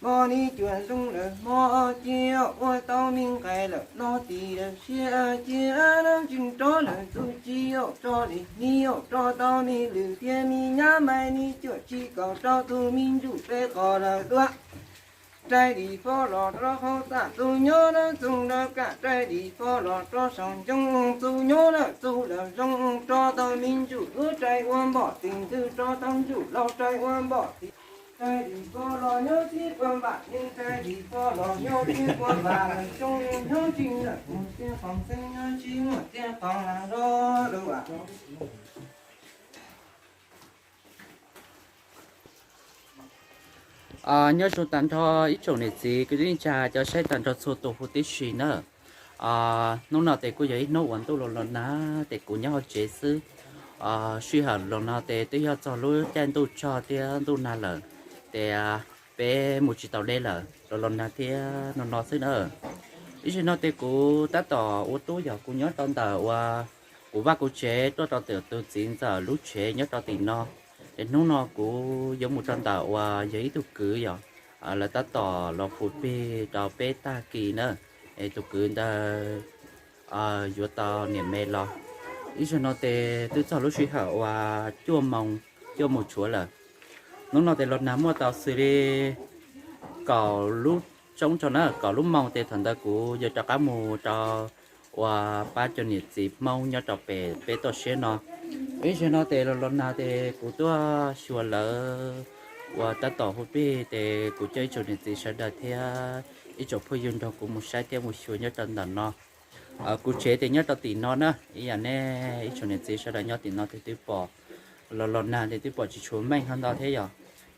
Hmo ni cuag zoo lawm hmo cia ua tau me nqaij lawm no tim lawm siab cia nab tsis rov lawm txuj ci ua tso li ni ua tso tau me lwm thiab me nyab mais ni cuam tsis kaum rau tus me ntsuj peb qos lawm dua. Rais dim fo los rau hauv txaj txuj nyob nab txuj nrog kam rais dim fo los rau saum ncoo txuj nyob lawm txuj lawm zoo tso tau me ntsuj duab rais ua npom tim ntwg tso tau ntsuj laus rais ua npom tim rais dim fo los nyob tib ua npam yeej rais dim fo los nyob tib ua npam lawm zoo nyob tsis lawm mus txiaj qos xeeb nyob tsis muaj txiaj qos los rau lawm. Nyob zoo tag nrho ib tsoom niam txiv kwv tij neej tsa cov saib tag nrho txhua tus huv tib si na. Hnub no ces kuj yog ib hnub uas ntuj los los nag ces kuv nyob hauv tsev xwb. Sij hawm los no ces twb yog txog lub caij ntuj tsog thiab ntuj nag lawm, ces peb mus tsis tau deb lawm los los nag thiab no no xwb na. Ib zaug no ces kuv tab tom ua tub yog kuv nyob rau ntawm uas kuv vaj kuv tsev tuaj rau ntawm tus txiv ntxawm lub tsev nyob rau tim no. Es hnub no kuv yuav mus rau ntawm uas yog ib tug kwv yog lawv tab tom los hu plig rau peb tag kis na, es tus kwv ntawd yuav tau niam me los. Ib zaug no ces twb txog lub sij hawm uas cuaj moos, cuaj moos tshuav lawm. Hnub no ces los nag muaj tau xws li kaum lub tsoob tso na, kaum lub moos ces thaum ntawd kuv yuav rov qab mus rau uas pab cov niam txiv Hmoob nyob rau pem peb toj siab no. Ib zaug no ces los los nag ces kuv tuaj xyuas lawv uas tab tom hu plig ces kuv coj ib tsoom niam txiv sawv daws thiab ib tsoom phooj ywg nrog kuv mus saib thiab mus xyuas nyob rau ntawm no. Kuv tsev ces nyob rau tim no na, ib yam nej ib tsoom niam txiv sawv daws nyob tim no ces twb pom, los los nag ces twb pom tsis tshua meej ho ntau thiab yog.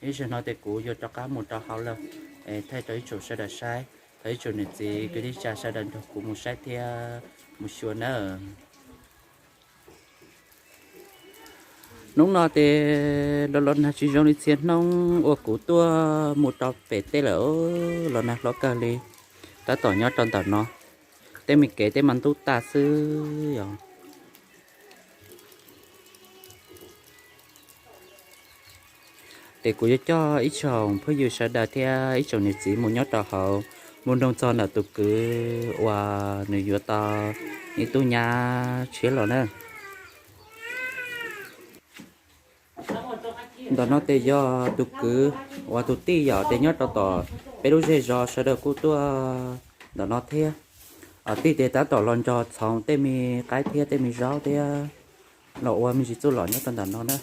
Ib zaug no ces kuv yuav rov qab mus rau hauv lawm, es thaij rau ib tsoom sawv daws saib, thov ib tsoom niam txiv kwv tij neej tsa sawv daws nrog kuv mus saib thiab mus xyuas na. Hnub no ces los los nag tsis zoo li txhia hnub uas kuv tuaj mus rau pem teb lawm, los nag hlob kawg li. Tab tom nyob rau ntawm no, tej me kev tej mas ntub tas xwb yog. Ces kuv yuav coj ib tsoom phooj ywg sawv daws thiab ib tsoom niam txiv mus nyob rau hauv, mus nrog txog ntawm tus kwv uas nws yuav tau ib tug nyab tshiab los na. Ntawm no ces yog tus kwv uas tus tij yom, ces nyob rau tom peb lub zej zos sawv daws kuj tuaj ntawm no thiab. Tij ces tab tom los nrog txhoov tej me qaib thiab tej me zaub thiab los ua me ntsis txuj lom nyob rau ntawm no na.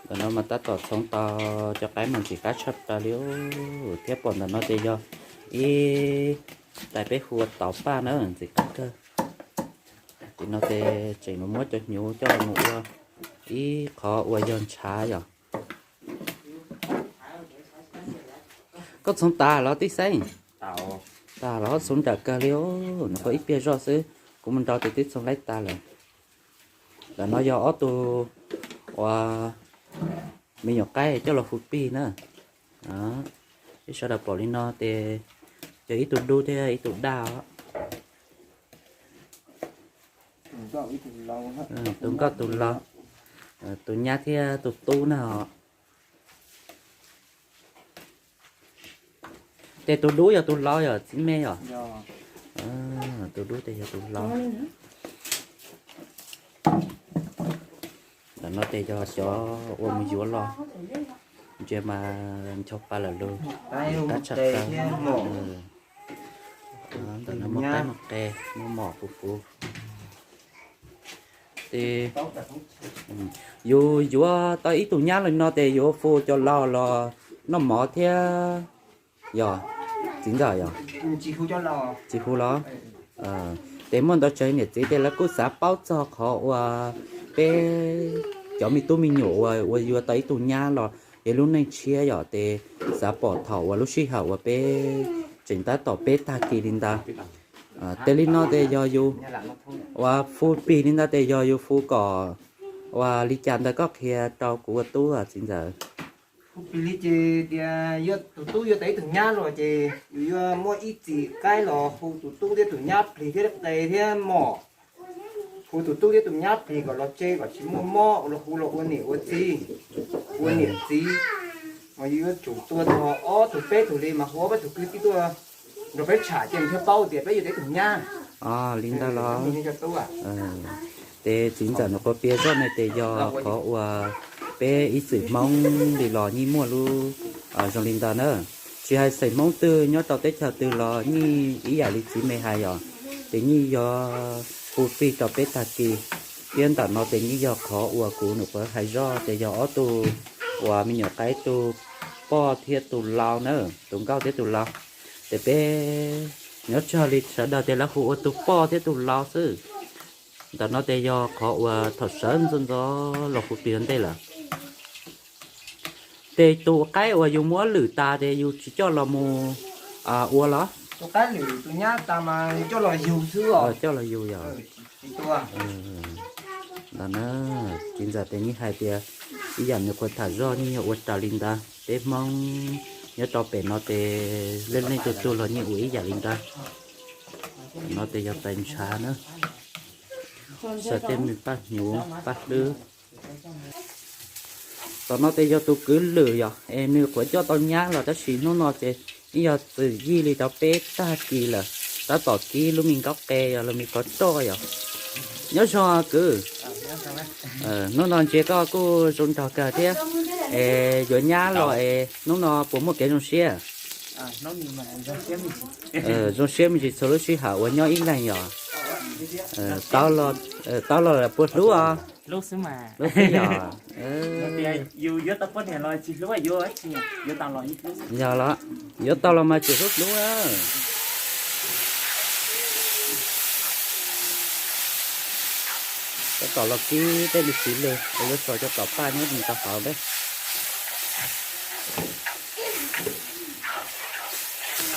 Ntawm no mas tab tom txhoov tau cov qaib mas ntxim qab tshaj plaws li thiab. Pom ntawm no ces yog ib tais peb hu ua tauv paj na, ntxim qab kawg. Tim no ces tseem los muab cov hnyuv coj los mus ua ib qhov uas yog ntshav yom. Koj txhoov tas los tij Xeeb? Tas los txhoov nrawm kawg li, nws qhov ib pliag zoj xwb, kuv mus nrau ces twb txhoov laib tas lawm. Ntawm no yog ob tug uas me nyuam qaib coj los hu plig na. Ib sawv daws pom li no ces yog ib tug dub thiab ib tug daj os. Tus nkauj tus laus, tus nyab thiab tus tub na os. Ces tus dub yog tus laus yog txiv me os? Tus dub ces yog tus laus. Ntawm no ces yog cov uas mus yuav los, ntsia mas ncho pa lawm lug, qab tshaj plaws. Ntawm no muaj qaib muaj qe, muaj mom puv puv. Ces yus yuav tau ib tug nyab li no ces yuav hu cov laus los noj mov thiab yog, txiv ntxawm yog? Tsis hu los? Ces muaj ntau tsav niam txiv ces lawv kuj xav paub txog qhov uas peb cov me tub me nyuam uas yuav tau ib tug nyab los yog lub neej tshiab yom, ces xav pom thaum uas lub sij hawm uas peb tseem tab tom peb tag kis li ntawd. Ces li no ces yog yus uas hu plig li ntawd ces yog yus hu kom uas li cas ntawd koj qhia rau kuv ua tub txiv ntxawm. Hu plig li ces tias yog tus tub yuav tau ib tug nyab los ces yus yuav muab ib txim qaib los hu tus tub thiab tus nyab plig thiab qe thiab mom. Hu tus tub thiab tus nyab plig kom los tsev kom tsis muaj mob los hu los ua niam ua txiv, ua niam txiv. Mas yus yuav tsum tua tau ob tug peb tug li mas hu ob peb tug kwv tij tuaj nrog peb tsham ces nws thiaj paub tias peb yog ib tug nyab. Li ntawd los. Ces txiv ntxawm nws qhuav piav zoj ne ces yog qhov uas peb ib txwm Hmoob li los yeej muaj lub zoo li ntawd na. Tsis hais xeem Hmoob twg nyob rau teb chaws twg los yeej ib yam li txiv me hais os, ces yeej yog hu fij rau peb tag kis. Thiab ntawm no ces yeej yog qhov uas kuv nws qhuav hais zoj ces yog ob tug uas me nyuam qaib tus poj thiab tus lau na, tus nkauj thiab tus lau. Ces peb nyob tsawg li sawv daws ces lawv hu ua tus poj thiab tus lau xwb. Ntawm no ces yog qhov uas thaum sawv ntxov ntxov los hu plig ua ntej lawm. Ces tus qaib uas yus muab lwm tas ces yus tsis coj los mus ua los? Tus qaib lwm tus nyab tas mas coj los yug xwb os. Coj los yug yog. Ntawm na, txiv ntxawm ces yeej hais tias ib yam nws qhuav tham zoj yeej yog ua raws li ntawd. Peb Hmoob nyob rau pem no ces leej leej tug tug los yeej ua ib yam li ntawd. No ces yog tais ntshav na, xav tej me paj hnyuv paj hlwb. Tom no ces yog tus kwv lwm yog es nws qhuav coj tau nyab los tab sis hnub no ces yeej yog txwm yij li rau peb tag kis lawm, tab tom kib lub me nkaub qe yog lub me kov roj yog. Nyob zoo kwv, hnub no ntsia koj kuj zoo nraug kawg thiab. Es yuav nyab los es hnub no puas muaj kev zoo siab? Zoo siab me ntsis txhua lub sij hawm uas nyob ib leeg yog. Tau los puas hlub os? Hlub xwb yog. Yog los, yuav tau los mas tseem hlub hlub. Tab tom los kib tej me txiv lws uas yuav tso cov tom paj nyob rau hauv peb.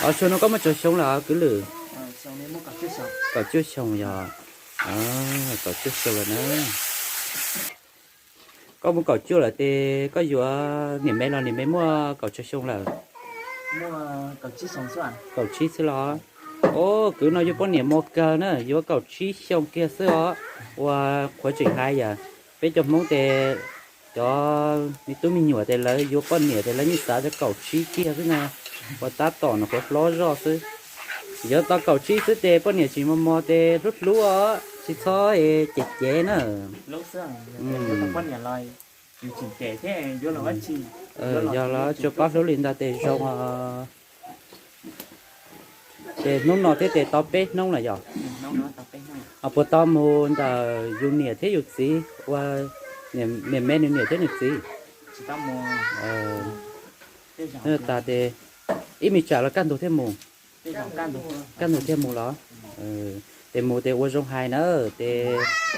Os, xyoo no koj muaj tsawg xyoo lawm kwv lwm? Kaum cuaj xyoo yog. Kaum cuaj xyoo lawm na. Koj muaj kaum cuaj lawm ces koj yuav niam me los niam me muaj kaum tsawg xyoo lawm? Kaum tsib xwb los. Os, kwv no yuav poj niam mos kawg na, yuav kaum tsib xyoo kiag xwb os. Ua qhuav tseem hais yam peb cov Hmoob ces cov me tub me nyuam ces lawv yuav poj niam ces lawv yeej xav tias kaum tsib kiag xwb na. Ua tab tom no qhuav hlob zoj xwb. Yuav tau kaum tsib xwb ces poj niam tseem mos mos ces hlub hlub os, tsis txhob cem cev na. Yog los tsuas pab hlub li ntawd ces zoo os. Ces hnub no thiab ces tau peb hnub lawm yog? Puas tau mus ntawm yus niam thiab yus txiv ua niam me nws niam thiab nws txiv? Tas ces ib me tsam los kaj ntug thiaj mus. Kaj ntug thiaj mus los? Ces mus ces ua zoo hais na, ces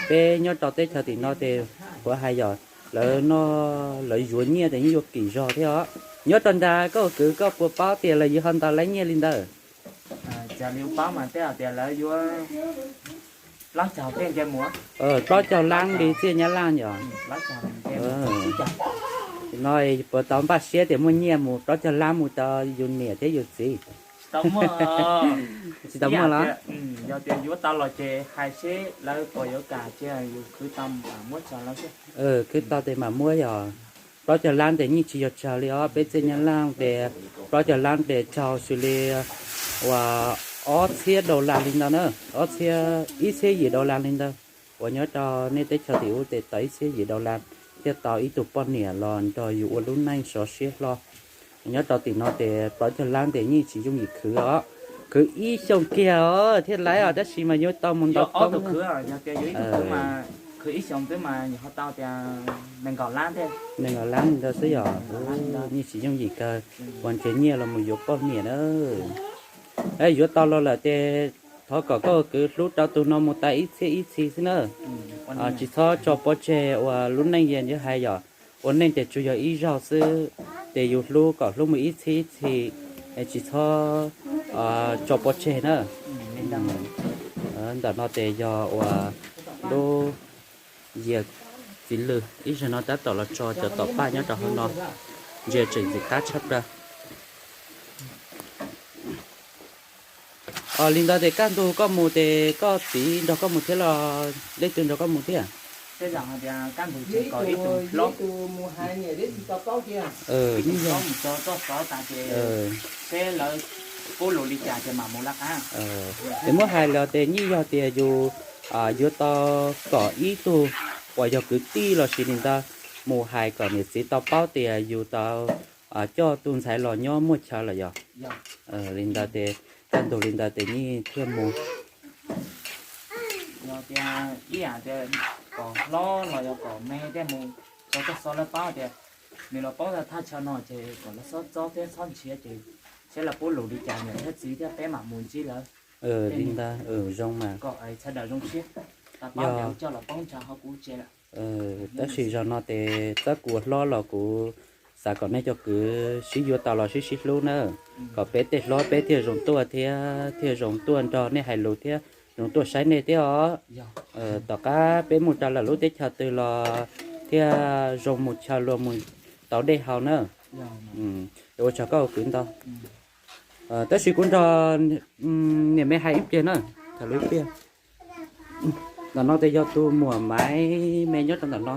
peb nyob rau teb chaws tim no ces kuv hais yog lawv no lawv yuav nyiaj ces yeej yuav kim zog thiab os. Nyob rau nrad koj kwv koj puas paub tias lawv yuav ho ntaus leej nyiaj li ntawd? Plaub caug leej li txiaj nyab laj yog. No puas tau npaj siab tias muaj nyiaj mus plaub caug leej mus rau yus niam thiab yus txiv? Tsis tau muaj los? Khwv tau ces mam muab yog. Plaub caug leej ces yeej tsis yog tsawg li os, peb txiaj nyab laj ces plaub caug leej ces tsawg xws li uas ob txhiab dollar li ntawd na, ob txhiab, ib txhiab yim dollar li ntawd. Uas nyob rau nej teb chaws tim ub ces tau ib txhiab yim dollar thiaj tau ib tug poj niam los nrog yus ua lub neej sov siab hlo. Nyob rau tim no ces plaub caug leej ces yeej tsis yooj yim khwv os, khwv ib xyoos kiag os thiaj laib os, tab sis mas yuav tau mus ntau koob. Nees nkaum leej ntawd xwb yog, yeej tsis yooj yim kawg, ua nrhiav nyiaj los mus yuav poj niam na. Yuav tau los lawm ces thov kom koj kwv hlub rau tus no mus tas ib txhiab ib txhis xwb na. Tsis txhob tso pov tseg uas lub neej yog hais yog ua neej ces tsuas yog ib zaug xwb, ces yus hlub kom hlub mus ib txhiab ib txhis, tsis txhob tso pov tseg na. Ntawm no ces yog uas lub yias txiv lws ib zaug no tab tom los tso cov tom paj nyob rau hauv no, ntsia tseem ntxim qab tshaj plaws. Li ntawd ces kaj ntug koj mus ces koj txiv nrog koj mus thiab los leej twg nrog koj mus thiab? Tej zaum hais tias kaj ntug tseem kom ib tug hlob, ib tug hlob mus tso txov tas ces seb lawv pub lus li cas ces mam mus lawm qab. Es muab hais los ces nyij yog tias yus yuav tau kom ib tug uas yog kwv tij los sis li ntawd mus hais kom niam txiv tau paub tias yus tau coj tus ntxhais los nyob muaj chaw lawm yog. Li ntawd ces kaj ntug li ntawd ces nyij thiaj mus. Yog tias ib yam tias kom hlob los yog kom me thiaj mus tso txov lawv paub tias nws los paub txog thaj chaw no ces kom lawv txhob txob thiab txhob nrhiav ces seb lawv pub lus li cas niam thiab txiv thiab peb mam mus ntsib lawv. Li ntawd zoo mas kom sawv daws zoo siab, tau paub tias coj los poob ntsa hauv kuv tsev lawm. Tab sis zaum no ces txawm kuv ua hlob los kuv xav kom nej cov kwv sib yuav tau los sib sib hlub na, kom peb tej hlob peb thiaj zoo tuaj thiab thiaj zoo tuaj nrog nej hais lus thiab zoo tuaj saib nej thiab os. Tom qab peb mus rau lawm lub teb chaws twg los thiaj zoo mus chaw luag mus tau dej haus na. Ua tsaug koj kwv ntau. Tab sis kuv nrog niam me hais ib pliag na, tham lus ib pliag. Ntawm no ces yog tus muam Maiv me nyob rau ntawm no,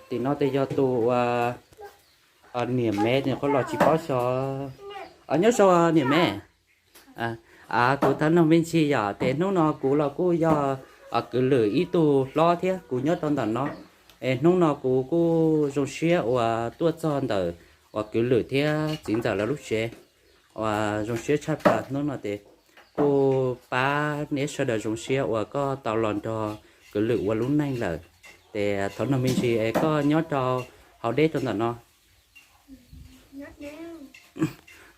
tim no ces yog tus uas niam me nws qhuav los tsis paub xyov. Nyob zoo niam me. Kuv thov nug me ntsis yom, ces hnub no kuv los kuj yog kwv lwm ib tug hlob thiab kuv nyob rau ntawm no. Es hnub no kuv kuj zoo siab uas tuaj txog ntawm uas kwv lwm thiab txiv ntxawm lawv lub tsev uas zoo siab tshaj plaws. Hnub no ces kuj pab neb sawv daws zoo siab uas koj tau los nrog kwv lwm ua lub neej lawm. Ces thov nug me ntsis es koj nyob rau hauv deb rau ntawm no?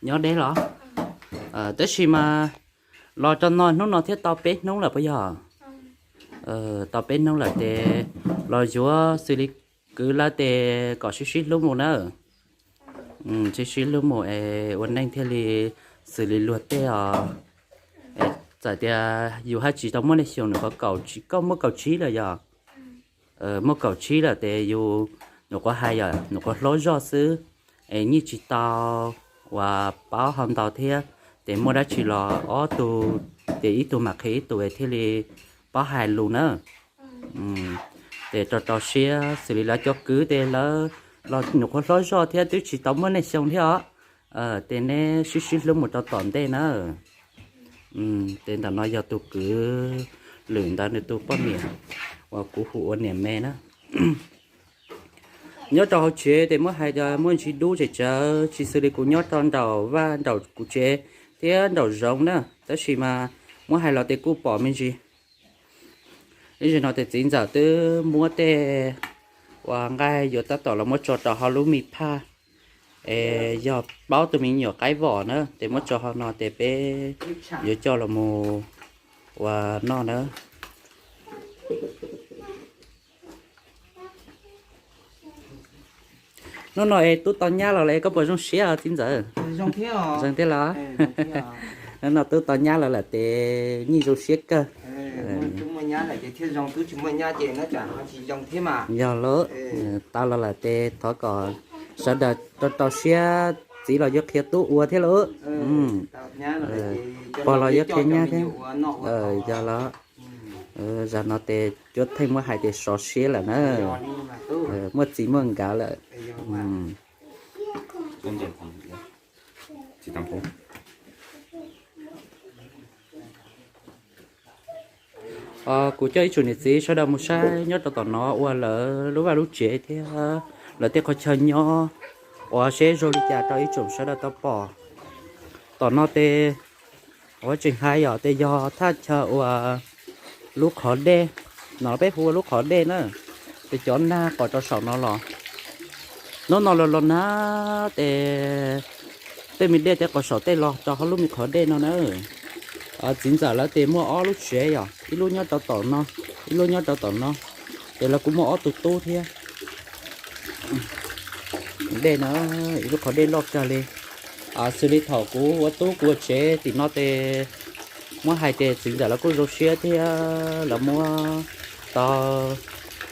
Nyob deb los? Tab sis mas los rau no hnub no thiaj tau peb hnub lawm puas yog? Tau peb hnub lawm ces los yuav xws li kwv lawv ces kom sib sib hlub mus na. Sib sib hlub mus es ua neej thiaj li xws li luag tej os. Txawm tias yus haj tsis tau muaj nej xyoo, nws qhuav kaum, koj muaj kaum tsib lawm yog? Muaj kaum tsib lawm ces yus nyuam qhuav hais yom, nyuam qhuav hlob zoj xwb, es nyij tsis tau uas paub ho ntau thiab, ces muaj dab tsi los ob tug, ces ib tug mam qhia ib tug es thiaj li paub hais lus na. Ces rau rau siab xws li lawv cov kwv ces lawv los nyuam qhuav hlob zoj thiab twb tsis tau muaj nej xyoo thiab os. Ces neb sib sib hlub mus rau tom ntej na. Ces ntawm no yog tus kwv lwm ntawd nws tus poj niam uas kuv hu ua niam me na. Nyob rau hauv tsev ces muab hais tias muaj ntsis dub tsem tsawv tsis xws li kuv nyob rau nraum vaj nraum kuv tsev thiab nraum zoov na, tab sis mas muab hais los ces kuj pom me ntsis. Ib zaug no ces txiv ntxawm twb muab tej uas nqaij yuav tab tom los muab tso rau hauv lub me phaj, es yog paub tus me nyuam qaib vom na, ces muab tso hauv no ces peb yuav coj los mus ua noj na. Hnub no es tub tau nyab los lawm koj puas zoo siab txiv ntxawm? Zoo thiab los? Hnub no tub tau nyab los lawm ces nyij zoo siab kawg. Yog lawm, tau los lawm ces thov kom sawv daws rau rau siab, txiv los yuav qhia tub ua thiab lawm, pog los yuav qhia nyab thiab. Yog lawm, zaum no ces cuab theej muab hais tias sov siab lawm na, muaj txiv muaj nkawd lawm. Kuv coj ib tsoom niam txiv sawv daws mus saib nyob rau tom no ua lawv lub vaj lub tsev thiab lawv tej qhov chaw nyob, ua seb zoo li cas rau ib tsoom sawv daws tau pom. Tom no ces ua tseem hais yom, ces yog thaj chaw uas lub qhov dej, no peb hu ua lub qhov dej na, ces cov nag qos rau saum no los. Hnub no los los nag ces tej me dej tej qos saum tej los rau hauv lub me qhov dej no na. Txiv ntxawm lawv ces muaj ob lub tsev yom, ib lub nyob rau tom no, ib lub nyob rau tom no, ces lawv kuj muaj ob tug tub thiab. Dej no, ib lub qhov dej loj kawg li. Xws li thaum kuv ua tub kuv ua tsev tim no ces muab hais ces txiv ntxawm lawv kuj zoo siab thiab lawv muab tau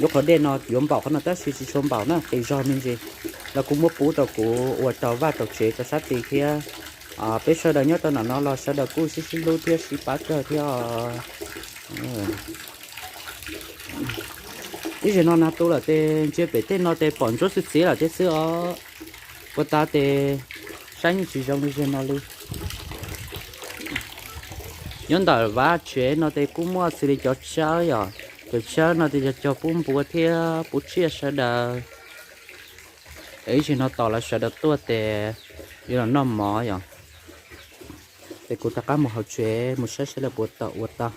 lub qhov dej no yuav npaum qhov no tab sis tsis tshua npaum na, qis zog me ntsis. Lawv kuj muab pub rau kuv ua rau vaj rau tsev rau sab tid thiab. Peb sawv daws nyob rau ntawm no los sawv daws kuj sib sib hlub thiab sib pab kawg thiab. Ib zaug no nag tu lawm ces ntsia pem tej no ces pom ntsuab xwb txiv lawm thiab xwb os. Ua tas ces saib yeej tsis zoo li zaug no li. Nyob ntawm vaj tsev no ces kuj muaj xws li cov tsawb yom, cov tsawb no ces yog cog pub npua thiab pub tsiaj sawv daws. Ib zaug no tos lawv sawv daws tuaj ces yuav los noj mov yom. Ces kuv rov qab mus hauv tsev mus saib saib lawv puas tau ua tau.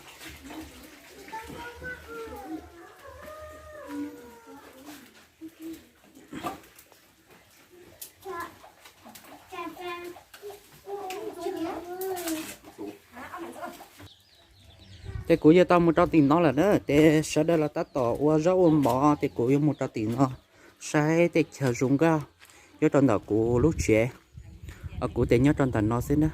Ces kuv yuav tau mus rau tim no lawm na, ces sawv daws los tab tom ua zaub ua mov ces kuv yuav mus rau tim no saib tej chaw zoo nkauj nyob rau ntawm kuv lub tsev. Kuv ces nyob rau ntawm no xwb na.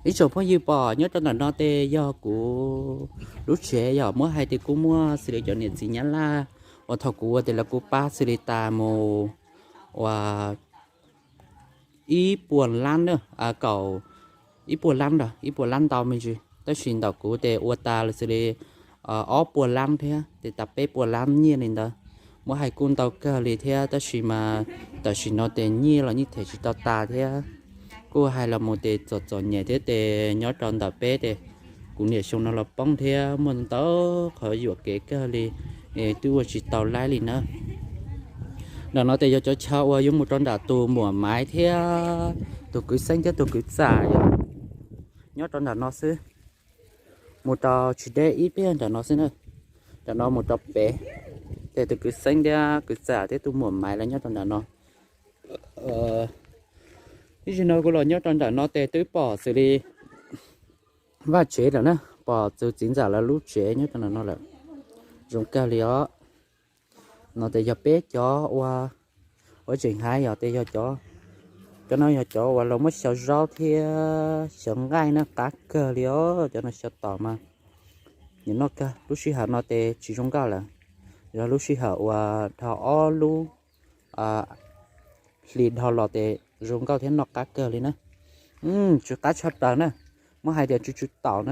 Ib tsoom phooj ywg pom nyob rau ntawm no ces yog kuv lub tsev yom, muab hais tias kuj muaj xws li cov niam txiv Nyab Laj uas thaum kuv ua ces lawv kuj pab xws li tas mus uas ib puas lab na, kaum, ib puas lab ntag, ib puas lab ntau me ntsis, tab sis ntawm kuv ces ua tas lawm xws li ob puas lab thiab ces tas peb puas lab nyiaj li ntawd. Muab hais kuj ntau kawg li thiab tab sis mas tam sim no ces nyiaj los nyiaj them tsis tau tas thiab. Kuj hais los mus ces txom txom nyem thiab ces nyob rau ntawm peb ces kuv niam xyoo no los poob thiab muaj ntau qhov yuam kev kawg li, twb ua tsis tau laib li na. Nram no ces yog cov chaw uas yuav mus rau nram tus muam Maiv thiab tus kwv Xeeb thiab tus kwv Txam yom. Nyob rau nram no xwb, mus rau tsis deb ib pliag nram no xwb na. Nram no mus rau pem, ces tus kwv Xeeb thiab kwv Txam thiab tus muam Maiv lawv nyob rau nram no. Ib zaug no kuv los nyob rau nram no ces twb pom xws li vaj tsev lawm na, pom tus txiv ntxawm lawv lub tsev nyob rau nram no lawm. Zoo kawg li os. No ces yog peb cov ua, ua tseem hais yog ces yog cov, cov no yog cov uas los muab xyaw zaub thiab xyaw nqaij na, qab kawg li os. Cov no xyaw tom mas nws noj kawg. Lub sij hawm no ces tsis zoo nkauj lawm, yog lub sij hawm uas dhau ob lub hli dhau los ces zoo nkauj thiab noj qab kawg li na. Tsw qab tshaj plaws na, muab hais tias tsw tsw taum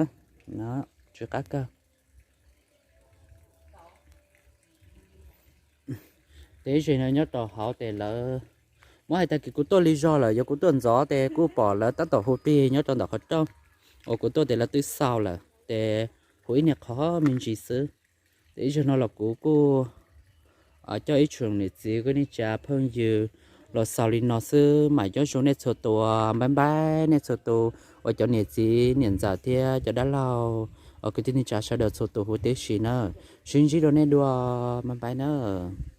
na, tsw qab kawg. Ces ib zaug no nyob rau hauv ces lawv, muab hais tag kis kuv tuaj lig zog lawm, yog kuv tuaj ntxov ces kuj pom lawv tab tom hu plig nyob rau ntawm qhov rooj. Uas kuv tuaj ces lawv twb xaus lawm ces hu ib niag qho me ntsis xwb. Ces ib zaug no los kuv kuj coj ib tsoom niam txiv kwv tij neej tsa phooj ywg los xaus li no xwb, mam nyob zoo nej txhua tus, npaj npab nej txhua tus, uas cov niam txiv niam ntxawm thiab cov dab laug, uas kwv tij neej tsa sawv daws txhua tus huv tib si na. Sib ntsib dua nej dua, npaj npab nawb.